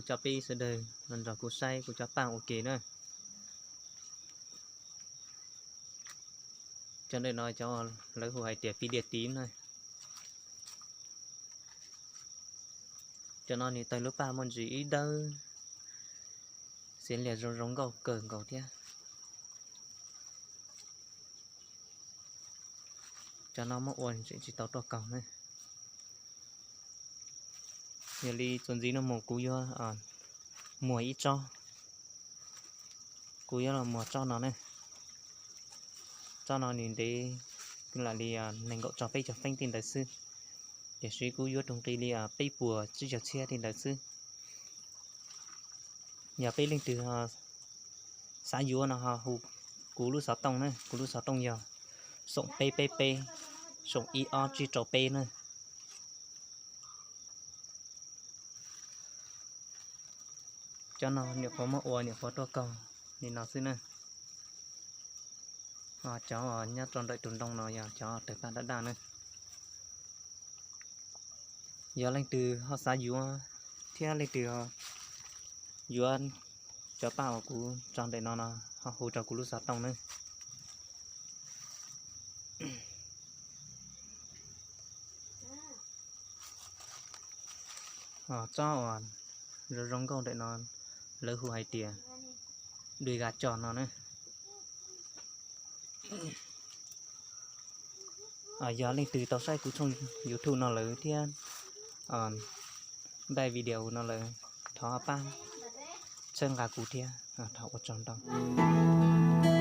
coj peb sawv daws los nrog kuv saib kuv cov paj ua ke na. Cov ntawm no cov lawv hu hais tias phi dias tiv na. Cov no nws tawg lub paj muaj ntsis ib dawb, xiav lias zoo zoo nkauj kawg nkaus thiab. Cov no muab ua tseem tsis tau tuaj kaug na. Yog li txuas ntxiv no mus kuv yuav muag ib tsob, kuv yuav los muag tsob no ne. Tsob no nws ntev lam li nees nkaum tso peb caug feeb tej ntawd xwb, tiam sis kuv yuav rau nqi li peb puas tsib caug txhiab tej ntawd xwb. Yog peb leej twg xav yuav no ho hu kuv lub xov tooj ne, kuv lub xov tooj yog xoom peb peb peb, xoom ib ob tsib rau peb na. Cov no nyuam qhuav muab ua nyuam qhuav tuaj kaug li no xwb na. Cov nyob rau ntawm tus ntoo no yog cov tawg paj daj daj na. Yog leej twg ho xav yuav thiab leej twg yuav cov paj uas kuv tso ntawm no no ho hu rau kuv lub xov tooj na. Tsob uas zoo zoo nkauj ntawm no lawv hu hais tias dui ga cos no na. Yog leej twg tau saib kuv tshooj YouTube no lawm thiab npaj video no lawm, thov pab txhawb nqa kuv thiab, thov ua tsaug ntau.